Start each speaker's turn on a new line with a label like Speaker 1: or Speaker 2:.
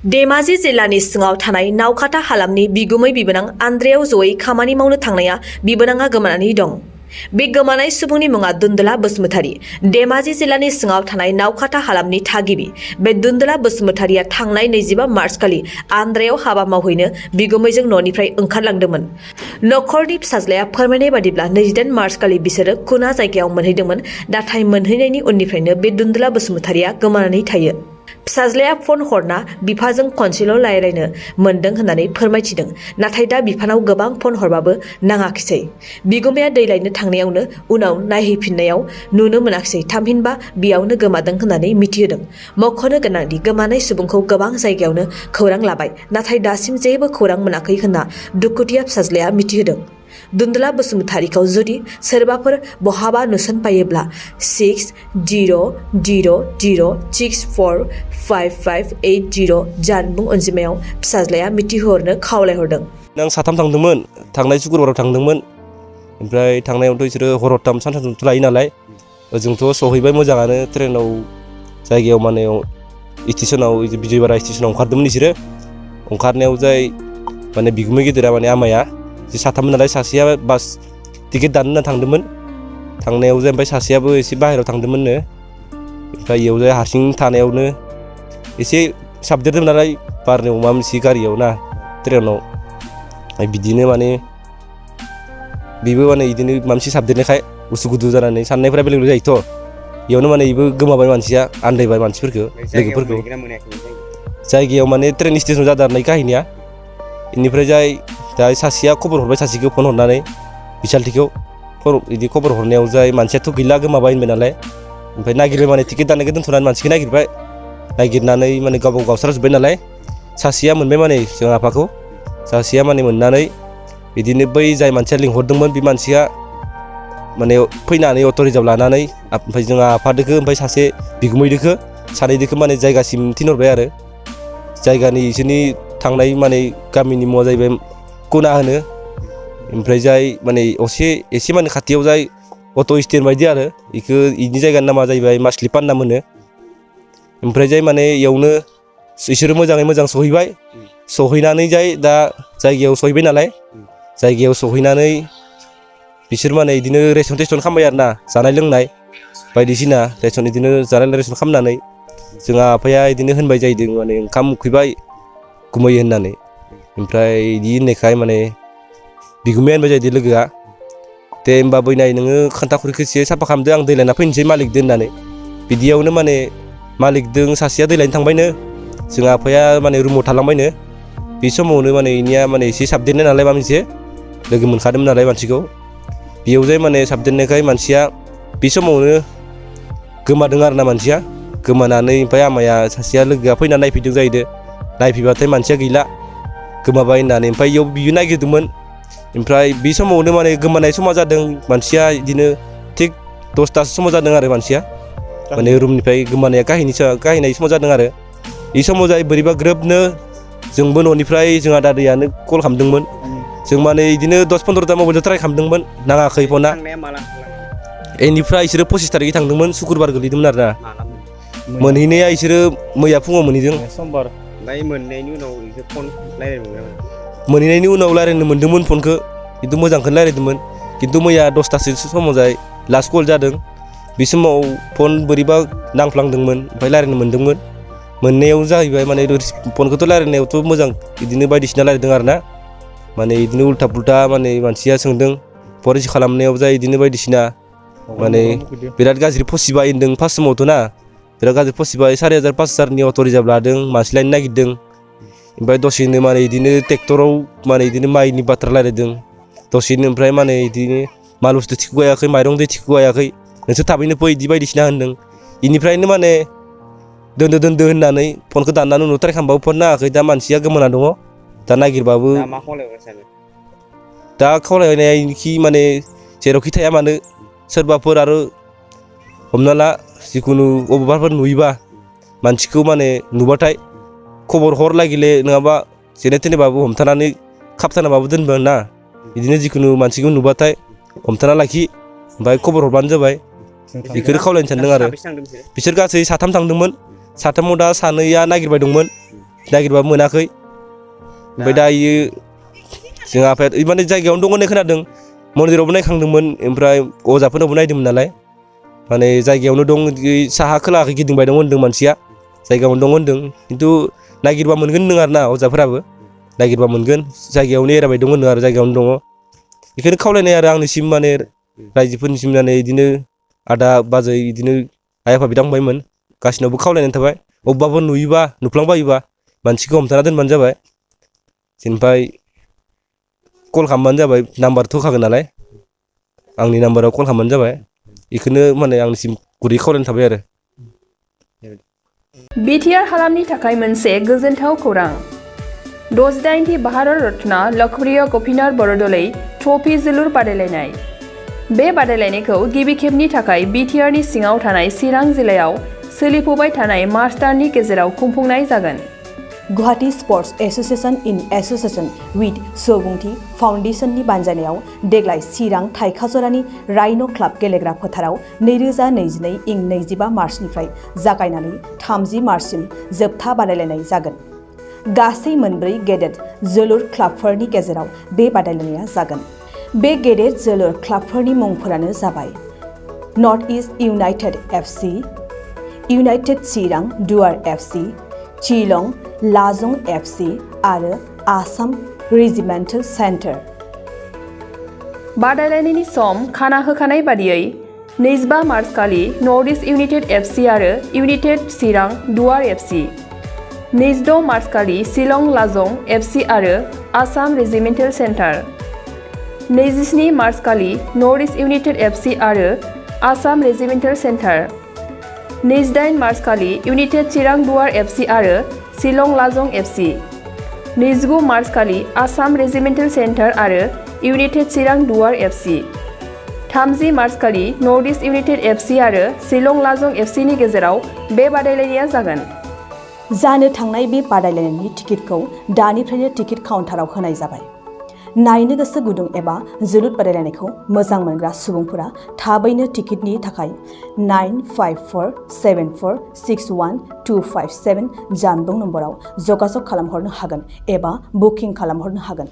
Speaker 1: धेमाजि जिल्लानि सिङाव थानाय नावखाथा हालामनि बिगुमै बिबोनां आन्द्रेयाव जयै खामानि मावनो थांनाया बिबोनाङा गोमानानै दं। बे गोमानाय सुबुंनि मुङा दुन्दुला बसुमतारी। धेमाजि जिल्लानि सिङाव थानाय नावखाथा हालामनि थागिबि बे दुन्दुला बसुमतारीया थांनाय 25 मार्च खालि आन्द्रायाव हाबा मावहैनो बिगुमैजों न'निफ्राय ओंखारलांदोंमोन। नखरनि फिसाज्लाया फोरमायनाय बादिब्ला 28 मार्च खालि बिसोरो कुना जायगायाव मोनहैदोंमोन। नाथाय मोनहैनायनि उननिफ्रायनो बे दुन्दुला बसुमतारीया गोमानानै थायो। फिसाज्लाया फन हरना बिफाजों खनसेल' रायलायनो मोनदों होननानै फोरमायथिदों। नाथाय दा बिफानाव गोबां फन हरबाबो नाङाखिसै। बिगुमाया दै लायनो थांनायावनो उनाव नायहैफिननायाव नुनो मोनाखिसै। थामहिनबा बेयावनो गोमादों होननानै मिथिहोदों। मख'नो गोनांदि गोमानाय सुबुंखौ गोबां जायगायावनो खौरां लाबाय, नाथाय दासिम जेबो खौरां मोनाखै होनना दुखुथिया फिसाज्लाया मिथिहोदों। दुन्दुला बसुमतारीखौ जुदि सोरबाफोर बहाबा नुसनफायोब्ला 6000645580 जानबुं अनजिमायाव फिसाज्लाया मिथिहोहरनो खावलायहरदों।
Speaker 2: आं साथाम थांदोंमोन, थांनाय शुक्रबाराव थांदोंमोन। ओमफ्राय थांनायावथ' बिसोरो हरथाम सानथामथ' लायो नालाय, ओजोंथ' सहैबाय मोजाङानो। ट्रेनाव जायगायाव माने स्टेसनाव विजयवाड़ा स्टेसनाव ओंखारदोंमोन बिसोरो। ओंखारनायाव जाय माने बिगुमै गेदेरा माने आमाया साथाममोन नालाय, सासेया बास टिकेट दाननो होनना थांदोंमोन। थांनायाव जाय ओमफ्राय सासेयाबो एसे बाहेरायाव थांदोंमोननो। ओमफ्राय इयाव जाय हारसिं थानायावनो एसे साबदेरदों नालाय बारनायाव माबा मोनसे गारियाव ना ट्रेनाव। बिदिनो माने बेबो माने बिदिनो माबा मोनसे साबदेरनायखाय उसुखुथु जानानै साननायफोरा बेलेग बेलेग जायोथ'। इयावनो माने बेबो गोमाबाय मानसिया, आन्दायबाय मानसिफोरखौ लोगोफोरखौ। जायगायाव माने ट्रेन स्टेसन जादों आरो काहिनिया। बेनिफ्राय जाय दा सासेया खबर हरबाय सासेखौ फन हरनानै बिसालथिखौ बिदि खबर हरनायाव जाय मानसियाथ' गैला गोमाबाय होनबाय नालाय। ओमफ्राय नागिरबाय माने टिकेट दाननायखौ दोन्थ'नानै मानसिखौ नागिरबाय। नागिरनानै माने गावबा गाव गावस्राजोब्बाय नालाय। सासेया मोनबाय माने जों आफाखौ, सासेया माने मोननानै बिदिनो बै जाय मानसिया लिंहरदोंमोन बे मानसिया माने फैनानै अट' रिजार्भ लानानै ओमफ्राय जोंहा आफादोखो ओमफ्राय सासे बिगुमैदोखो सानैदोखो माने जायगासिम थिनहरबाय आरो। जायगानि इसोरनि थांनाय माने गामिनि मुङा जाहैबाय कुना होनो। ओमफ्राय जाय माने एसे माने खाथियाव जाय अट' स्टेन्ड बायदि आरो बेखौ इनि जायगानि नामा जाहैबाय मासलिपान नाम होनो। ओमफ्राय जाय माने इयावनो इसोरो मोजाङै मोजां सहैबाय। सहैनानै जाय दा जायगायाव सहैबाय नालाय, जायगायाव सहैनानै बिसोर माने बिदिनो रेसन टेसन खालामबाय आरो ना, जानाय लोंनाय बायदिसिना रेसन बिदिनो जानाय रेसन खालामनानै जोंहा आफाया बिदिनो होनबाय जाहैदों माने ओंखाम उखैबाय गुमैयो होननानै। ओमफ्राय बिदि होननायखाय माने बिगुमाया होनबाय जाहैदों लोगोआ, दे होमबा बैनाय नोङो खान्था खुरैखौ एसे साफा खालामदो, आं दै लायना फैनोसै मालिकदो होननानै। बिदियावनो माने मालिकदों सासेया दै लायनो थांबायनो, जोंहा आफाया माने रुमाव थालांबायनो। बे समावनो माने इनिया माने एसे साबदेरनाय नालाय माबा मोनसे लोगो मोनखादोंमोन नालाय मानसिखौ। बेयाव जाय माने साबदेरनायखाय मानसिया बे समावनो गोमादों आरो ना मानसिया। गोमानानै ओमफ्राय आमाया सासेया लोगोआ फैना नायफैदों जाहैदों। नायफैबाथाय मानसिया गैला, गोमाबाय होननानै। ओमफ्राय इयाव बियो नागिरदोंमोन। ओमफ्राय बे समावनो माने गोमानाय समा जादों मानसिया बिदिनो थिग 10थासो समाव जादों आरो मानसिया माने रुमनिफ्राय गोमानाया काहिनाय समाव जादों आरो। बे समाव जाय बोरैबा ग्रोबनो जोंबो न'निफ्राय जोंहा दादैयानो कल खालामदोंमोन। जों माने बिदिनो 10-15ता मबाइलजों ट्राय खालामदोंमोन, नाङाखै फना। बेनिफ्राय इसोरो 25 थारिखै थांदोंमोन, शुक्रबार गोलैदोंमोन आरो ना। मोनहैनाया इसोरो मैया फुङाव मोनहैदों।
Speaker 3: समबार। ओमफ्राय मोननायनि उनाव इसोर फन रायज्लायदोंमोन।
Speaker 2: मोनहैनायनि उनाव रायज्लायनो मोन्दोंमोन फनखौ, खिन्थु मोजांखौनो रायज्लायदोंमोन। खिन्थु मैया 10थासो समाव जाय लास्ट कल जादों। बे समाव फन बोरैबा नांफ्लांदोंमोन, ओमफ्राय रायज्लायनो मोन्दोंमोन। मोननायाव जाहैबाय माने फनखौथ' रायज्लायनायावथ' मोजां बिदिनो बायदिसिना रायज्लायदों आरो ना। माने बिदिनो उल्था पुल्था माने मानसिया सोंदों फन रिसिभ खालामनायाव जाय बिदिनो बायदिसिना माने बिराद गाज्रि फसिबाय होनदों फार्स्ट समावथ' ना। बिराद गाज्रि फसिबाय, 4500-5000नि अट' रिजार्भ लादों, मानसि लायनो नागिरदों। ओमफ्राय दसेनो माने बिदिनो ट्रेक्टराव माने बिदिनो माइनि बाथ्रा रायज्लायदों दसेनो। ओमफ्राय माने बिदिनो माल बुस्थु थिखो हायाखै, माइरं दै थिखो हायाखै, नोंसोर थाबैनो फै बिदि बायदिसिना होनदों। बेनिफ्रायनो माने दोन्दो होननानै फनखौ दाननानै उनाव ट्राय खालामबाबो फन नाङाखै। दा मानसिया गोमाना दङ, दा नागिरबाबो। दा खावलायनायखि माने जेरावखि थाया मानो सोरबाफोर आरो हमना ला जिखुनु अबेबाफोर नुयोबा मानसिखौ माने नुबाथाय खबर हर लागिले, नङाबा जेने थेनेबाबो हमथानानै खाबथानाबाबो दोनबो ना। बिदिनो जिखुनु मानसिखौ नुबाथाय हमथाना लाखि, ओमफ्राय खबर हरबानो जाबाय। बेखौनो खावलायनो सानदों आरो। बिसोर गासै 3 थांदोंमोन। 3आव दा 2आ नागिरबाय दंमोन, नागिरबाबो मोनाखै ओमफ्राय दायो जोंहा आफाया माने जायगायावनो दं होननाय खोनादों मन्दिरावबो नायखांदोंमोन ओमफ्राय अजाफोरनावबो नायदोंमोन नालाय माने जायगायावनो दं साहा खोलाखै गिदिंबाय दं होनदों मानसिया जायगायावनो दं होनदों खिन्थु नागिरबा मोनगोन होनदों आरो ना अजाफोराबो नागिरबा मोनगोन जायगायावनो एरायबाय दं होनदों आरो जायगायावनो दङ बेखौनो खावलायनाय आरो आंनिसिम माने रायजोफोरनिसिम माने बिदिनो आदा बाजै बिदिनो आइ आफा बिदा फंबायमोन गासिनावबो खावलायनाय थाबाय अबेबाफोर नुयोबा नुफ्लांबायोबा मानसिखौ हमथाना दोनबानो जाबाय जेनेफ्राय कल खालामबानो जाबाय नाम्बारथ' होखागोन नालाय आंनि नाम्बाराव कल खालामबानो जाबाय बेखौनो माने आंनिसिम गुरै खावलायनाय थाबाय आरो
Speaker 4: बिटिआर हालामनि थाखाय मोनसे गोजोनथाव खौरां 68थि भारत रत्न लकप्रिय गपिनाथ बरदलै ट्रफी जोलुर बादायलायनाय बे बादायलायनायखौ गिबि खेबनि थाखाय बिटिआरनि सिङाव थानाय चिरां जिल्लायाव सोलिफुबाय थानाय मार्च दाननि गेजेराव खुंफुंनाय जागोन
Speaker 5: Guwahati sports association in association with सुबुंथि फाउन्डेशननि बानजायनायाव देग्लाय चिरां थाइखाजरानि राइन' क्लाब गेलेग्रा फोथाराव 2022 इं 25 मार्चनिफ्राय जागायनानै 30 मार्चसिम जोबथा बादायलायनाय जागोन गासै मोनब्रै गेदेर जोलुर क्लाबफोरनि गेजेराव बे बादायलायनाया जागोन बे गेदेर जोलुर क्लाबफोरनि मुंफोरानो जाबाय north east united FC united Chirang Duar FC चिलं लाजं FC आरो आसाम रेजिमेन्टेल सेन्टार
Speaker 4: बादायलायनायनि सम खाना होखानाय बादियै 25 मार्च खालि नर्थ इस्ट इउनाइटेड एफसि आरो United Chirang Duar FC 26 March खालि शिलं लाजं एफसि आरो आसाम रेजिमेन्टेल सेन्टार 27 मार्च खालि नर्थ इस्ट इउनाइटेड एफसि आरो आसाम रेजिमेन्टेल सेन्टार 28 मार्च खालि इउनाइटेड चिरां दुवार एफसि आरो शिलं लाजं एफसि 29 मार्च खालि आसाम रेजिमेन्टेल सेन्टार आरो United Chirang Duar FC 30 March खालि नर्थ इस्ट इउनाइटेड एफसि आरो शिलं लाजं एफसिनि गेजेराव बे बादायलायनाया जागोन
Speaker 5: जानो थांनाय बे बादायलायनायनि टिकेटखौ दानिफ्रायनो टिकेट काउन्टाराव होनाय जाबाय नायनो गोसो गुदुं एबा जोलुर बादायलायनायखौ मोजां मोनग्रा सुबुंफोरा थाबैनो टिकेटनि थाखाय 9547461257 जानबुं नम्बराव जगाजग खालामहरनो हागोन एबा बुकिं खालामहरनो हागोन